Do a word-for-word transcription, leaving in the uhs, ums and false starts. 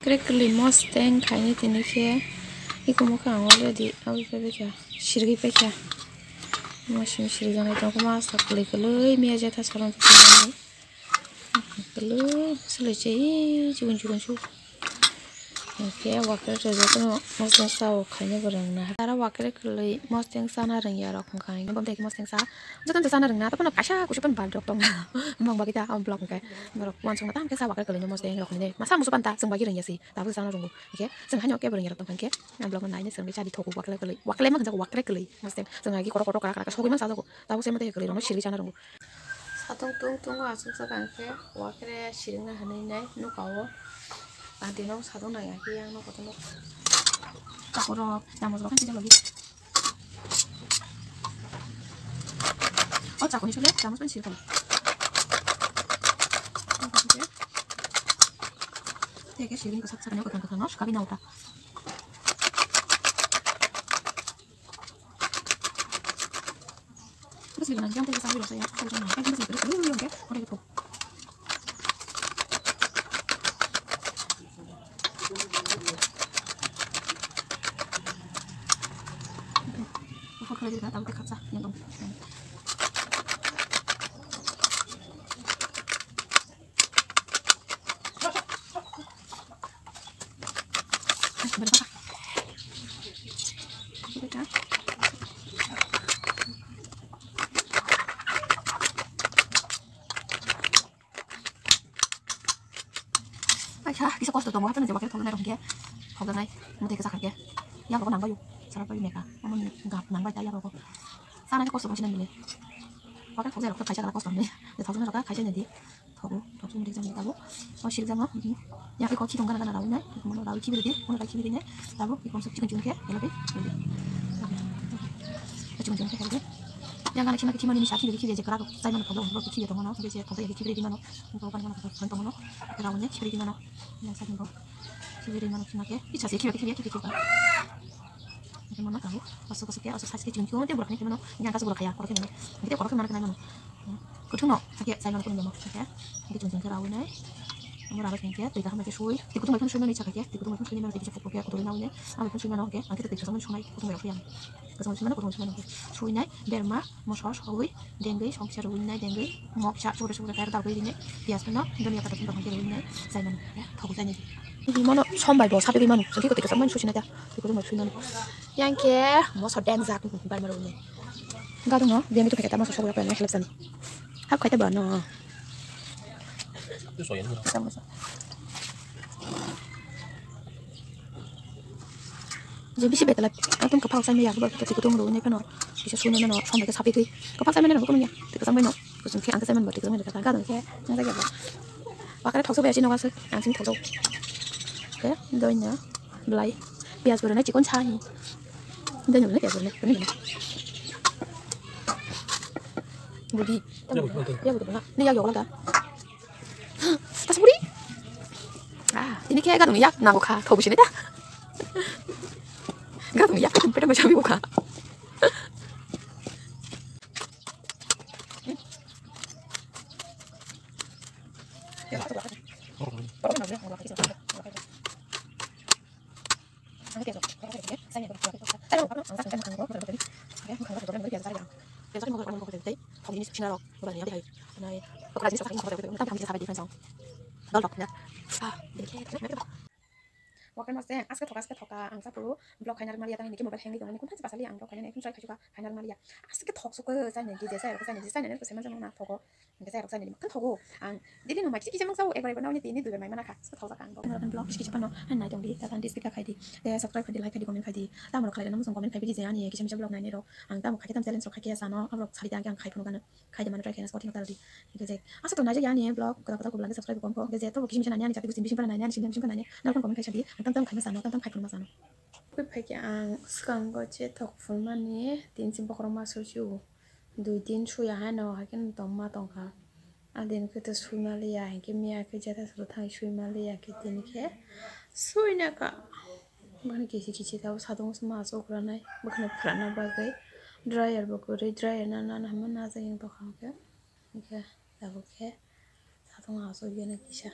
Kre kwlwi mosteng khaini tini khe iko mokhe ang already aboni pore kha sirigwi paikha. Mosong sirijaknai tongkhe masa kwlwi kwlwi miya jetha saron kwlwi swlai se chikon chikon su. Hwnkhe wakre jotono mosteng sao khaina bo rwngna. Aro wakre kwlwi mosteng sana rwngya rok hwnkha hwnkhe bo mosteng sa jotono chana rwngna tei bono kaisa kusu pen bal rok tongna. Bang bagwi ta o block hwnkhe borok uansukna tamo khe sa wakre kwlwino mosteng rok hinwi masa musu panta chwng bagwi rwngya se. Tabuk sana rwngo. Hwnkhe chwng haino kebo rwngya rok tongkha hwnkhe ang block no naina swrwngwi chadi thogo wakre kwlwi. Wakle mankha jago wakre kwlwi mosteng chwng agi korok korok krak krak sogwi mansa jago. Tabuk se mate kwlwi rokno sirwi chana rwngo. Satung tung tung asuk saka hwnkhe wakre sirwngna hinwi nai nukao. Ang tino satung nai hwnkhe yang no kotorno kakorok chamus rok khe sijak lagi. O chakuni sule chamus pen sirkha. Teke sirwing kasak sakani o kakrang kakrang no sakabi na uta. Bwswk nang jang tei bwswk rw saya, tei jang nang, tei bwswk rw rw rw rw rw rw. Buphur khlai rwkha, tabuk tei khaksa yang tong. Aisa, kisa kosto tongo, haphano je wakhe thokjaknai rok hwnkhe, thokjaknai, mwtai kwchak hai khe, yago nang baio, sara pai meka, omo ni gap nang bai ta yago, sana khe kosto tongsinai bile, wakhe thokjak rok khe kaisa kala kosto hwnwi, je thokjaknai rok khe kaisa nai di. Thogo, thok sung dik jang dik abo. O sirjak no. Ya, eko khitong gana gana rawi nai. Mono rawi khibi di, mono rawi khibi di nai. Tabo, eko sung chikon chikon khe, elo di. Chikon chikon khe, elo di. Yang gana khima khima ni sa khibi khibi je krak, sai mano thogo, bo khibi tongo no, je thogo ya khibi di mano. Bo gana gana thogo, thogo mano. Rawi nai khibi di mano. Yang sa bo. Khibi di mano khima khe. Icha se khibi khibi khibi khibi. Mono tabo, asuk asuk khe, asuk sa se chikon chikon te burak ni khima no. Yang kasu burak ya, korok khima no. Gede korok khima no khima no. Kutung no, sakhe, sai mano kutung no, sakhe. Hingke chwng chwng khe rawi nai. Omo rawi khe hingke, twi kaham bai khe sui. Twi kutung bai phano sui mano, sakhe, twi kutung bai phano sui mano, twi kisa phok phok khe, kutung rwi nai. Amo phano sui mano, hingke, ang khe twi kasam sui nai, kutung bai sui ang. Kasam sui mano, kutung sui mano. Sui nai, berma, moso, sogwi, dengwi, song kisa rwi nai, dengwi, mok sa, sugre sugre khe, dal rwi nai. Piyaj phano, doniya pata phano, hingke rwi nai, sai mano, ya, thogo sai nai. Mono som bai bo, sapi rwi mano, sungki ko twi kasam mano, susi nai ta, twi kutung bai sui mano. Yang khe, moso deng jak, bai mano rwi nai. Gadung no, dengwi tu khe ta moso sogwi, apa yang help sani. Hap khaita ba no. Je bisi betala ekdom kaphal sai maya, ba kati kutung ro ne phano. Bisa sui ne no, som ke sapi twi. Kaphal sai maya no, kutung ya. Twi kasang bai no. Kusung khe ang sai man ba twi kasang bai ka ga dong khe. Ang sai ba. Wakare thokso bai asi no ga se. Ang sing thokso. Khe doi na. Blai. Piyaj boro na chikon sa hi. Doi na blai piyaj boro na. Budi. Ya budi na. Ni ya yo la ga. Kasburi. Ah, ini khe gadung yak nango kha, thobo sini ta. Gadung yak, pede ma sabi kha. Wakhe no se aske thoka, aske thoka, ang sa phuru vlog khaina rwmaliya, tamni hwnkhe mobile hang tongo, phone se basali ang vlog khaina, phone se khaisukha, khaina rwmaliya. Aske thok sukha, chaina di je, chairok chaina di, chaina nini se manjak nang thogo. Hingke chairok chainani mwkhang thogo. Ang daily no mai kisa kisa mang sao, ekbar ekbar no tini duibar mai mana kha. Sika thokjak ang bo. Norok vlog kisa kisa phano, ang nai tong di, ta phano dislike kha khai di. Te subscribe khai di, like khai di, comment khai di. Tamo rok khlai rwna muchung comment khai di, je ani kisa kisa vlog nai nai rok. Ang tamo khai khe tam challenge rok khai khe sano, aborok sari ta ang khai phano gana. Khai de mano try khaina sabo thino tal di. Hingke je, asa to nai je ani vlog, kotor kotor kubla hingke subscribe kom ko. Hingke je to kisa kisa nai ani, jati kuching bising phano nai ani, ani sini bising phano nai ani. Norok phano comment khai sa di, ang tam tam khai ma sano, tam tam khai phano ma sano. Koi phai khe ang swkango je thok phunmani, tin si bokhorok ma sui si o. Dui din suya haino, haikhe tongma tongkha. A din khe to suima liya, hinkhe miya khe jeta salo thangwi suima liya, hinkhe tini khe suina ka. Bwkhani kisi kisi tabuk sadung se ma asuk ranai, bwkhani phrana bagwi dryer bo kwrwi, dryer na nana hwnma najagwi tongkha hinkhe. Hinkhe tabuk khe sadung asuk gana kisa.